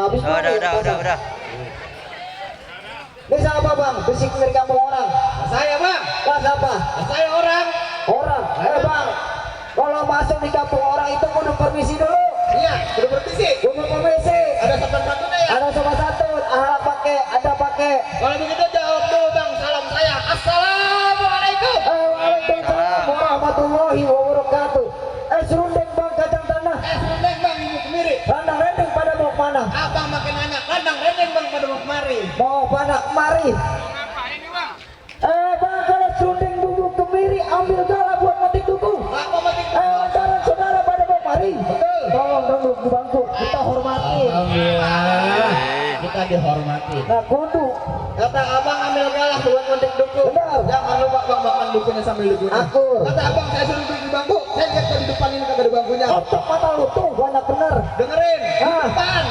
habis. Udah. Desa apa bang? Bisik dari kampung orang. Saya bang. Bang apa? Saya orang. Orang. Bang. Kalau masuk di kampung orang itu kudu permisi dulu. Iya, udah permisi. Kudu permisi. Ada sopan santunnya ya? Ada sopan santun. Ada pakai. Kalau begitu jawab dulu bang, salam saya. Assalamualaikum. Waalaikumsalam warahmatullahi wabarakatuh. Serundeng bang kacang tanah. Serundeng bang, ibu kemiri. Randang rendeng pada mau mana? Abang makin nanya, kadang rendeng bang pada mau kemari. Mau pada kemari. Bang kalau serundeng bumbu kemiri ambil gala buat mati dukung. Apa mati? Antara saudara pada mau kemari. Betul. Tolong duduk di bangku, kita hormati. Alhamdulillah. Kita dihormati. Nah kudu. Kata abang ambil galah buat mati dukung. Benar. Jangan lupa bang makan dukunya sambil duduk. Akur. Kata abang saya suruh duduk di bangku. Saya lihat di depan ini kagak ada bangkunya. Otak mata lu tuh banyak bener. Dengerin. Di depan.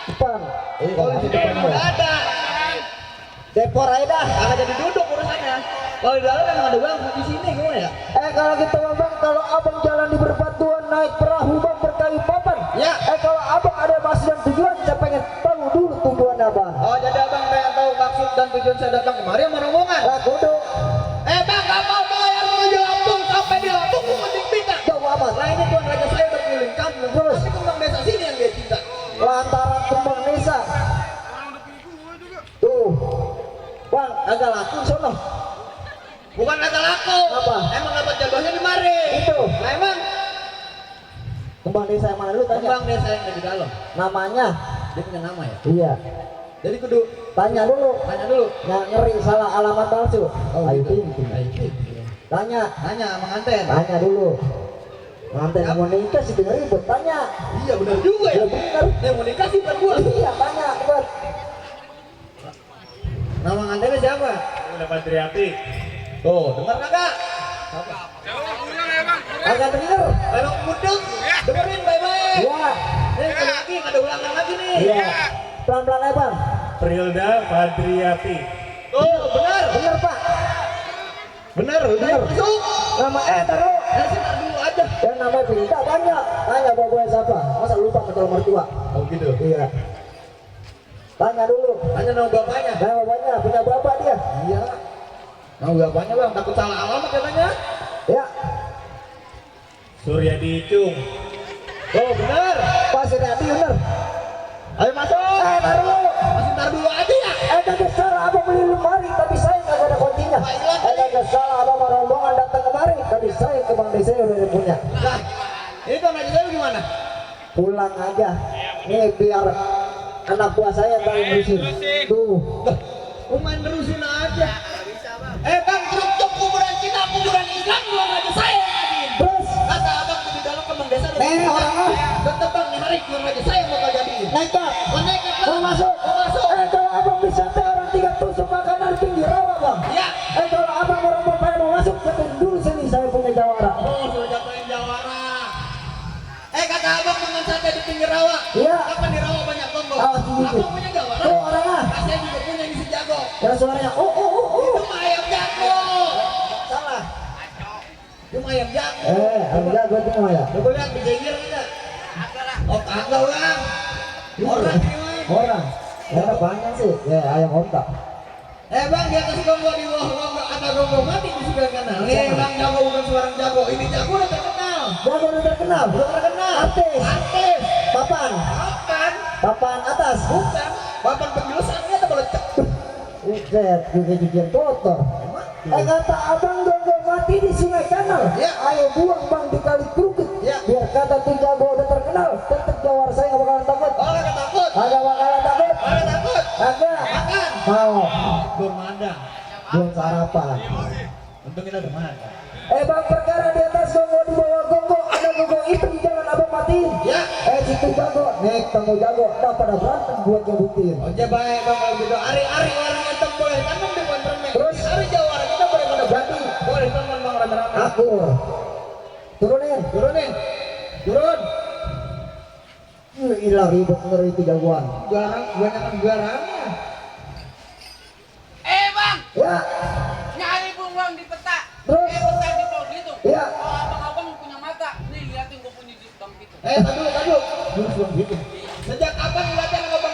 Depan. Kalau di depan udah ada. Depor aja dah. Kagak jadi duduk urusannya. Kalau di dalam memang ada bangku di sini gimana ya? Kalau gitu bang, kalau abang jalan di berbatuan naik perahu bang berkayu papan. Ya. Kalau abang ada maksud dan tujuan, saya pengen tahu dulu tujuan abang. Oh jadi abang pengen tahu maksud dan tujuan saya datang kemari sama rombongan? Kudu. Bang gak mau bayar menuju Lampung, sampai di Lampung gue mesti pindah. Jauh amat. Nah ini tuan raja saya udah keliling kampung. Terus? Tapi kembang desa sini yang dia cinta. Lantaran kembang desa. Tuh. Bang, agak laku sono. Bukan kata laku. Apa? Emang dapat jodohnya di mari. Itu. Nah emang Kembang desa yang mana dulu tanya? kembang desa yang ada di dalam. Namanya? Dia punya nama ya? Iya. Jadi kudu Tanya dulu. tanya dulu. Yang ngeri salah alamat palsu. Ayo gitu. ting. Ayo, ting. Tanya. Tanya sama nganten. Tanya dulu. Nganten Siap. mau nikah sih dengerin buat tanya. Iya benar juga ya. Iya benar. Dia mau nikah sih bukan gua. Iya tanya buat. Nama ngantennya siapa? Udah Patriati. Tuh, dengar kagak? Agak denger. Kalau mudeng, dengerin baik-baik. Iya. Nih, ada lagi, ada ulangan lagi nih. Iya. Pelan-pelan aja bang. Prilda Patriati. Tuh, benar. Bener pak. Benar, udah Benar. masuk. Nama taruh. Sinar dulu aja. Dan namanya Pilda banyak. Tanya bawa siapa? Masa lupa ke calon mertua? Oh gitu. Iya. Tanya dulu. Tanya nama bapaknya. Nama bapaknya punya bapak dia. Iya. Nama bapaknya bang, takut salah alamat katanya. Ya. Suryadi Cung. Oh benar. Pak Siriati bener. Ayo masuk. Taruh. Masih ntar dulu aja ya. Kagak salah abang beli lemari, tapi saya kagak ada kuncinya. Kagak salah abang sama rombongan datang kemari, tapi saya ke Bang Desa udah punya. Nah, ini tuan raja saya gimana? Pulang aja. Nih biar anak buah saya yang paling berusin. Tuh. Main terusin aja. Bang, truk kuburan kita, kuburan Islam, tuan raja saya yang ngadiin. Terus. Kata abang di dalam kembang desa. Orang ah. Tetep bang, nih hari tuan raja saya mau kau jadiin. Naik pak. Oh, naik bang. Mau masuk. Mau masuk. Kalau abang bisa teh orang 3 tusuk makanan pinggir rawa bang. Ya. Kalau abang orang pada mau masuk, ketin dulu sini saya punya jawara. Oh, sudah jatuhin jawara. Kata abang makan sate di pinggir rawa. Iya. Kapan di rawa banyak tombol? Oh, sedikit. Abang punya jawara? Oh, orang ah. Saya juga punya di si jago. Yang suaranya Itu mah ayam jago. Salah. Itu mah ayam jago. enggak gua tuh mau ya. Coba lihat di jengir enggak? Oh, kagak bang. Orang ini bang. Orang. Ya banyak sih. Ya ayam ontak. Bang, di atas gonggong di bawah gonggong ada gonggong mati di sebelah kanan. Nih bang, jago bukan seorang jago. Ini jago udah terkenal. Jago udah terkenal. Udah terkenal. Artis. Artis. Papan. Papan. Papan atas. Bukan. Papan penjelasan ini ada belecek. Ujet, juga jijian kotor. Kata abang gonggong mati di sungai kanal. Ya. Ayo buang bang di kali kerukut. Ya. Biar kata tuh jago udah terkenal. Tetep jawar saya nggak bakalan takut. Oh, kagak takut. Kagak bakalan takut. Kagak takut. Kagak. Makan. Mau. Belum ada. Belum sarapan. Untung kita udah makan. Bang perkara di atas gonggong di bawah gonggong ada gonggong itu di jalan abang matiin. Ya. Situ jago. Nek temu jago. Dah pada berantem buat nyebutin. Oke baik bang kalau gitu. Ari-ari orang hitam boleh tanam di pohon permen. Terus? Ari jawara kita boleh pada Jadi. boleh teman bang rame-rame. Aku. Turunin. Turunin. Turun. Hilang ribet ngeri itu jagoan. Garang, kebanyakan garangnya. Bang, Ya. nyari bunglon di peta. Terus? Peta di bawah gitu. Iya. Kalau abang-abang punya mata, nih liatin gue punya di bang gitu. Tadi dulu. Terus bang gitu. Sejak kapan ngeliatin sama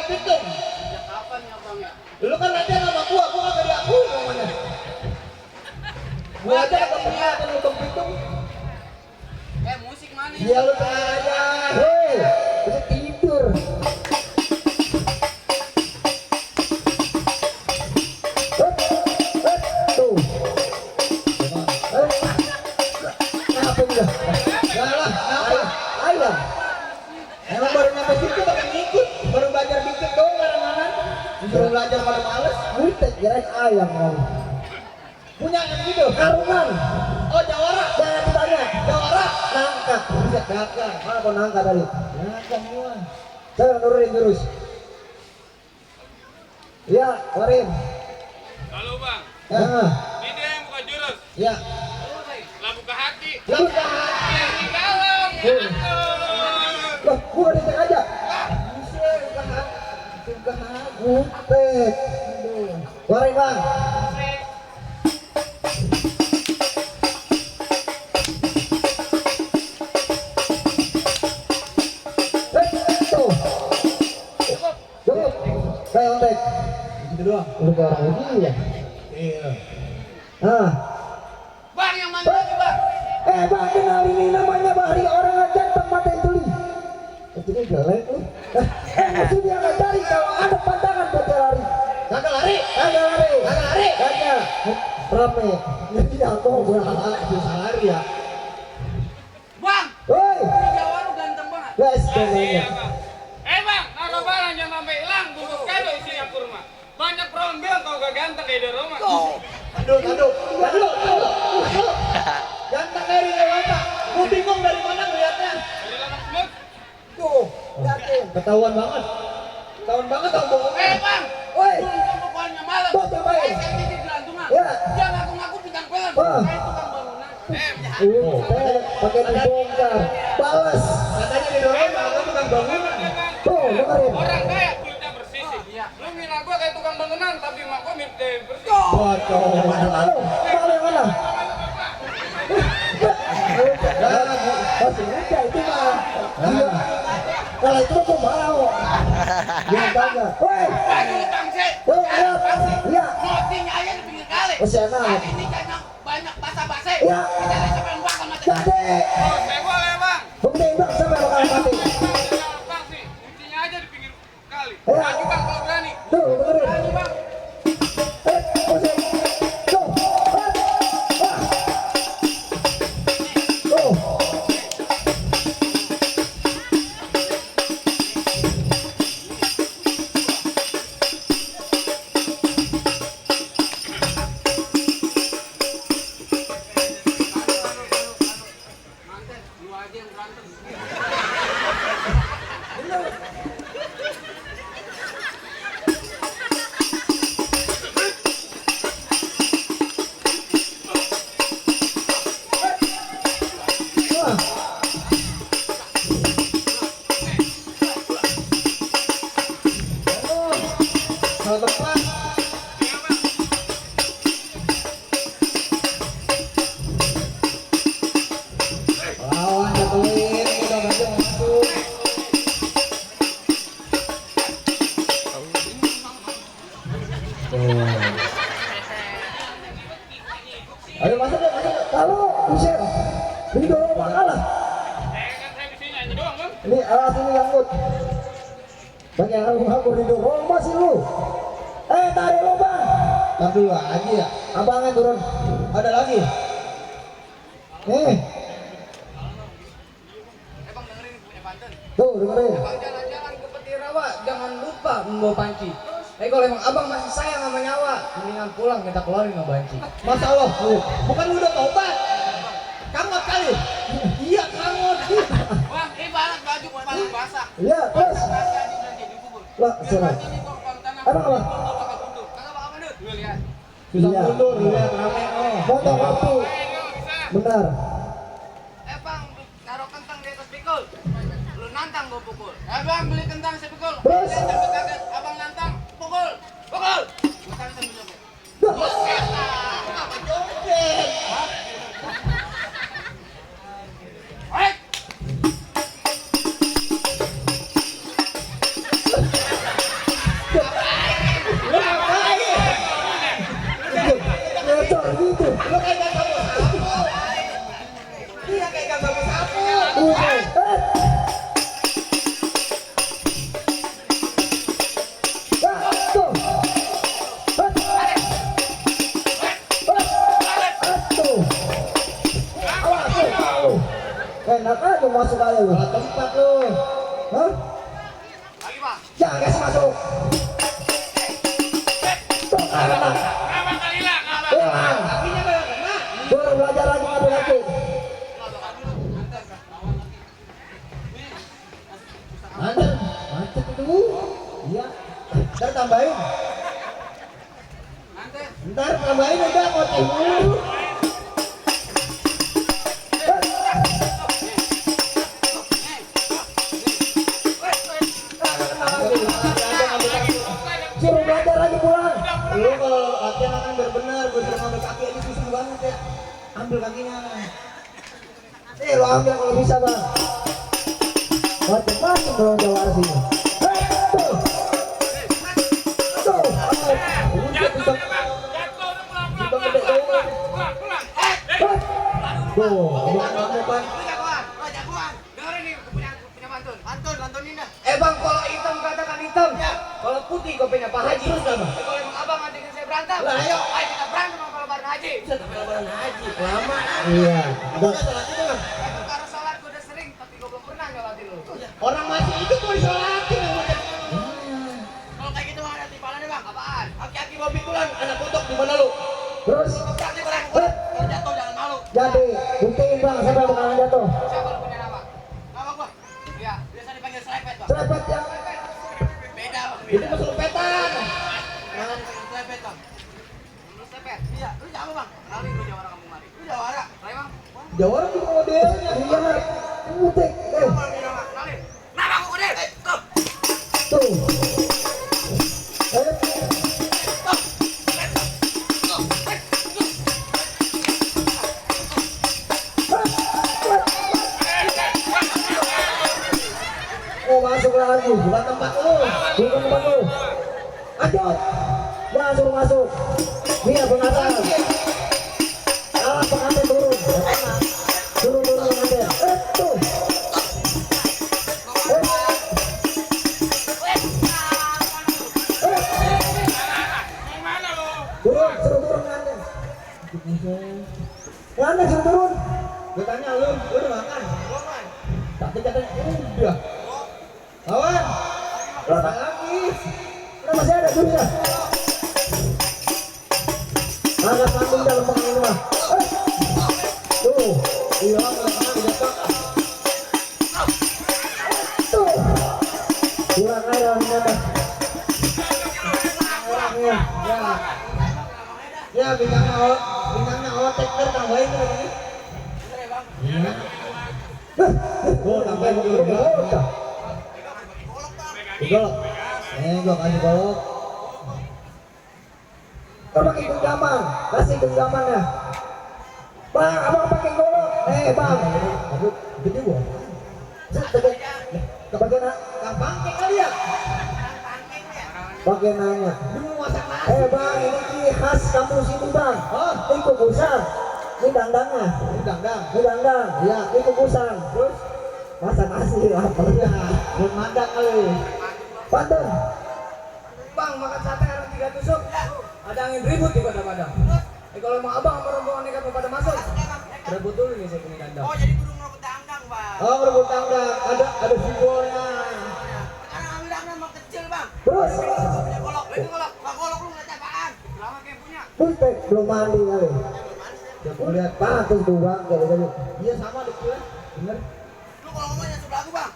kirain ayam kamu. Punya yang gitu. Karungan. Oh, jawara. Jangan ditanya. Jawara. Nangka. Bisa dagang. Mana kau nangka tadi? Dagang gua. Saya nurunin terus. Ya, Warin. Halo bang, Nah, ini dia yang buka jurus. ya. Lah buka hati. Buka. Di dalam. Loh, gua dicek aja. Bisa buka. Buka. Butet. Warin bang. Tuh. Cukup. Saya ontek. Gitu doang. Udah orang lagi ya. Iya. Nah. Bang yang mana lagi bang? Bang, kenal ini namanya Bahri, orang ganteng mata yang tuli. Ini jelek lu. Mesti dia ngajari kalau ada pandangan buat dia lari. Kagak lari. Kagak lari. Kagak lari. Kagak. Rame. Jadi aku Bisa lari ya. Bang, Woi, ini Jawa lu ganteng banget. guys, Iya jangan. bang. Bang, naruh barang jangan sampai hilang. Bungkus kado isinya kurma. Banyak perawan bilang kau gak ganteng kayak di rumah. Aduh. Ganteng dari Dewata. Gua bingung dari mana ngeliatnya. Dari lama semut. Tuh, yakin. Ketahuan banget. Ketahuan banget dong bohong. Bang, Woi, tunggu pokoknya malam. Bos, cobain. Saya titik gelantungan. Ya. Dia ngaku-ngaku bintang film. Wah. Saya tukang bangunan. pakai dibongkar. Balas. Katanya di dorong, katanya tukang bangunan. Tuh, dengerin. Orang kaya kulitnya bersih. Iya. Lu ngira gua kayak tukang bangunan tapi mak gua mirip kayak bersih. Waduh. Halo, mau yang mana? Masih muda itu mah. Iya. Kalau itu aku mau. Jangan tanya. Woi, Bang, lu bangse. woi, lihat. Iya. Motinya aja di pinggir kali. Oh, siapa? Tapi ini kayaknya banyak basa-basi. Iya. Kita lihat siapa yang bakal mati. Jadi, Oh, saya boleh bang. buktiin bang sampai bakal mati. Jangan bang sih. Kuncinya aja di pinggir kali. Iya. Maju bang kalau berani. Tuh, dengerin. Berani bang. Musik. Tuh. Wah. Tuh. Manten, lu aja yang berantem. Wah. Salah tempat. Lawan jatuhin, udah banyak masuk. Ayo masuk deh, masuk. Kalau Michel, ini dorong apa kalah? Kan saya di sini nyanyi doang bang. Ini alas ini ngangkut. Banyak aku didorong masih lu. Tarik lo bang. Ntar dulu lagi ya. Abangnya turun. Ada lagi. Nih, Bang dengerin punya Banten. tuh dengerin. Bang jalan-jalan ke Petirawa, jangan lupa membawa panci. Kalau emang abang masih sayang sama nyawa, mendingan pulang kita keluarin sama panci. Masa Allah, bukan lu udah tobat? Kangot kali. Iya kangot. Bang, ini banget baju paling basah. Iya, terus. Basah aja udah jadi bubur. Lah, Biar sana. panci ini kok bang tanah. Abang apa? Kagak bakal mundur. Kagak bakal mundur. Lu lihat. Susah Iya. mundur, lihat rame oh. Potong waktu. Benar. Bang, taruh kentang di atas pikul. Lu nantang gua pukul. Bang, beli kentang sepikul. Terus? Dia sampai kaget. Abang nantang, pukul. Pukul. Kentang sambil joget. Duh. Apa joget? Hei! Lu ngapain? Ngecor gitu. Lu kayak gak sapu-sapu. Iya kayak gak sapu-sapu. Tuh. Tuh. Awas tuh. Enak aja masuk aja lu. Salah tempat lu. Hah? Lagi bang. Jangan kasih masuk. Tuh, anak. tambahin. Ntar tambahin udah ngoceh mulu. Suruh belajar lagi pulang. Lu kalau latihan akan benar-benar, gue suruh ngambil kaki aja susah banget ya. Ambil kakinya. Lo ambil kalau bisa bang. Macam-macam kalau Jawa sini. Tuh. Tuh. Jatuh dia bang. Jatuh udah pulang. Tuh. Kamu kan. Bang, kalau hitam katakan hitam. Kalau putih kau punya Pak Haji. Terus apa? Kalau emang abang ngajakin saya berantem. Lah, ayo. Ayo kita berantem sama kalau bareng Haji. Lebaran haji lama. Iya. Udah sholat itu bang. Kalau sholat gue udah sering, tapi gue belum pernah nyolatin lu. Orang masih hidup mau disolatin. Kalau kayak gitu ada timbalannya bang. Apaan? Aki-aki mau pikulan, anak botok di mana lu? Terus. Jangan bareng. Kalau jatuh jangan malu. Jadi buktiin bang siapa yang bakalan jatuh. Siapa lu punya nama? Nama gua. Iya, biasa dipanggil serepet bang. Serepet yang Beda bang. Itu masuk petan. Jangan dipanggil serepet bang. Lu serepet? Iya. Lu Jawa bang. Kenalin lu Jawara kampung mari. Lu Jawara. Kenalin bang. Jawara itu modelnya. iya. Butik. Kalau punya nama, kenalin. Nama gua Udin. Tuh. Tuh. Oh masuk lagi. Bukan tempat lu. Bukan tempat lu. Lanjut. Jangan suruh masuk. Biar pengantin. Pengantin turun. Turun pengantin. Tuh. Mana lo? Turun, suruh turun pengantin. Pengantin suruh turun. Gue tanya lu udah makan? Tapi katanya udah. Lawan. Berapa lagi? Udah masih ada duitnya. Angkat lambung dalam pengantin ini mah. Tuh. Iya, kalau di depan. Tuh. Kurang air ternyata. Orangnya. Ya. Ya bintangnya otek ntar tambahin lagi. Iya. Oh tambahin dulu ya. Golok. Gua kasih golok. Kau pakai genggaman, kasih genggamannya. Bang, abang pakai golok. Bang. Aku gede gua. Kebagian Bangkeng kali ya. bagian nanya. Dia mau masak nasi. Bang, ini ciri khas kampung sini bang. Oh, Ini kukusan. Ini dandangnya. ini dangdang. Ini dandang. Iya. Ini kukusan. Terus Masak nasi apa? iya, belum madak kali. Pantun. Bang, makan sate orang 3 tusuk. Ada angin ribut di Kota Padang. Kalau emang abang sama rombongan nekat mau pada masuk, rebut dulu nih saya punya kandang. jadi kudu ngerebut dangdang bang. Oh, rebut dangdang. Ada simbolnya. Karena ambil dangdang mah kecil bang. Terus. Punya golok, ini golok, bang golok lu ngeliat apaan? Lama kayak punya. Butek belum mandi kali. Aku lihat. Pantus tuh bang kayak tadi. Iya sama dikit. Bener. Lu kalau ngomongnya sebelah aku bang.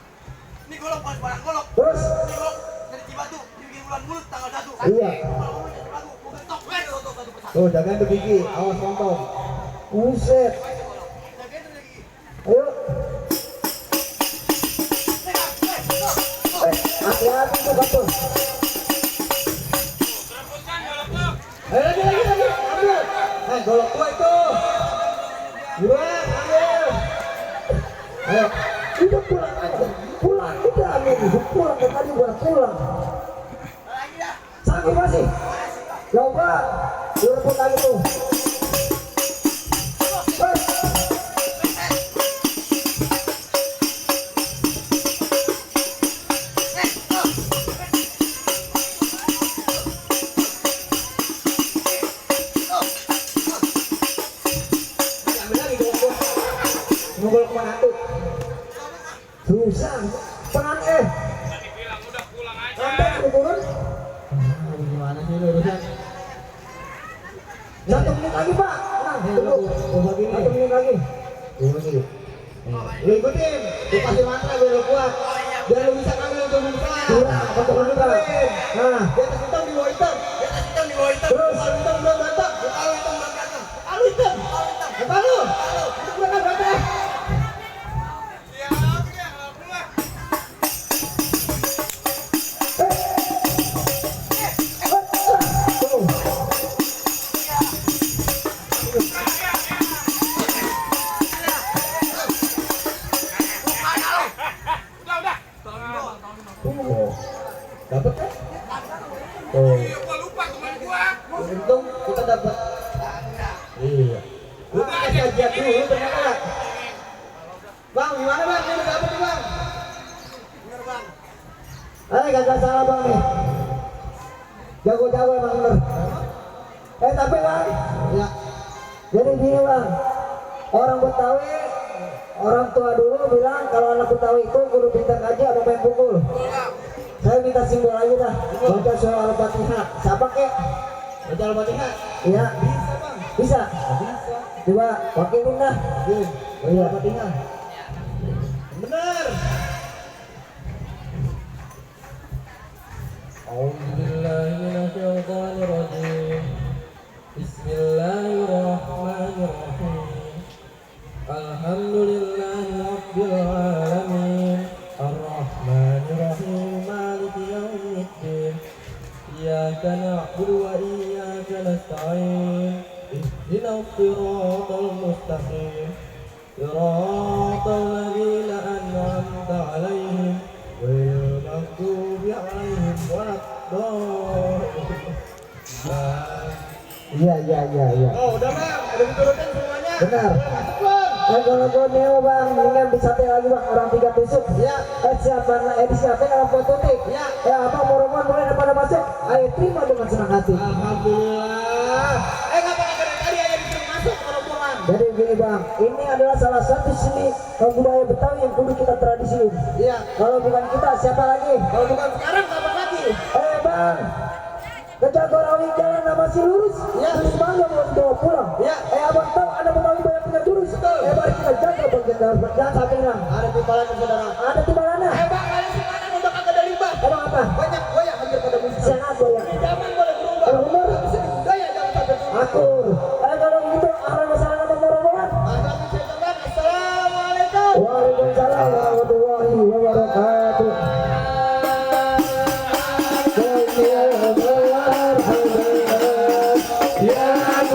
Ini golok bukan sembarang golok. Terus. Ini golok dari Cibatu, dibikin bulan mulut tanggal 1. Iya. Kalau ngomongnya sebelah aku, gua getok, gue rotok satu pesat. Oh, jangan tuh gigi. Awas kontong. Buset. Jagain tuh lagi. Ayo. Hati-hati tuh betul. Rebutkan golok tuh. Ayo lagi. Ambil. Golok gua itu. Buruan, ambil. Ayo. Udah pulang aja. Pulang. Udah amin. Pulang ke tadi buat pulang. Lagi dah. Sanggup masih? Coba. Direbut lagi tuh. Ambil lagi golok gua. Mau golok mana tuh? Susah. Pengen Tadi bilang udah pulang aja. Sampai suruh turun. Gimana sih lu urusan? 1 menit lagi pak. Nah, tunggu. Gua begini. 1 menit lagi. Lu ikutin. Gua kasih mantra biar lu kuat. Oh iya Biar lu bisa ngambil untuk buka. Iya, untuk buka. Nah, Di atas hitam di bawah hitam. Di atas hitam di bawah hitam. Terus? Kalau hitam belum berantem. Kalau hitam belum berantem. Kalau hitam. Kalau itu belum berantem. Dapat kan? Gua lupa teman gua. Untung kita dapat. Iya. Lu kasih ajiat dulu ternyata. Bang, gimana bang? Ini udah dapat nih bang. kagak salah bang nih. Jago-jago emang bener. Tapi bang, Ya. jadi gini bang, orang Betawi, orang tua dulu bilang kalau anak Betawi itu kudu pintar ngaji atau main pukul. Saya minta simbol aja dah, baca surah Al-Fatihah. Siapa kek? Baca Al-Fatihah. Iya, Bisa bang. bisa. Bisa. Coba wakilin dah. Baca Al-Fatihah. Bener. A'udzubillahiminasyaitonirrajim. Bismillahirrahmanirrahim. Alhamdulillahi rabbil alamin. Ar-Rahmanirrahim. Maliki yaumiddin. Iyyaka na'budu wa iyyaka nasta'in. Ihdinas siratal mustaqim. Siratal ladzina an'amta 'alaihim ghairil maghdubi 'alaihim waladdallin. Iya. Oh udah bang, udah diturutin semuanya. Benar. Masuk bang. Kalau gue neo bang, mendingan disate lagi bang, orang 3 tusuk. Ya. Disate orang pototik. Ya. Apa morongan mulai pada masuk. Ayo terima dengan senang hati. Alhamdulillah. Nggak apa-apa dari tadi aja disuruh masuk ke rombongan. Jadi gini bang, ini adalah salah satu seni budaya Betawi yang kudu kita tradisiin. Iya. Kalau bukan kita, siapa lagi? Kalau bukan sekarang kapan lagi? Bang, kejagoan awing jalan masih lurus. Ya. Terus bangga mau dibawa pulang. Ya. Abang tahu ada Betawi banyak punya jurus. Betul. Mari kita jaga bagian jangan sampai hilang. Ada timbalannya saudara. Ada di mana? Bang, kalian semuanya udah kagak ada limbah. Abang apa? Banyak goyang hampir pada musnah. Senat ya. Ini zaman boleh berubah. Kalau benar. Tapi sedikit gaya jangan sampai berubah. Akur. Kalau gitu, ahlan wa sahlan sama rombongan. Assalamualaikum. Waalaikumsalam.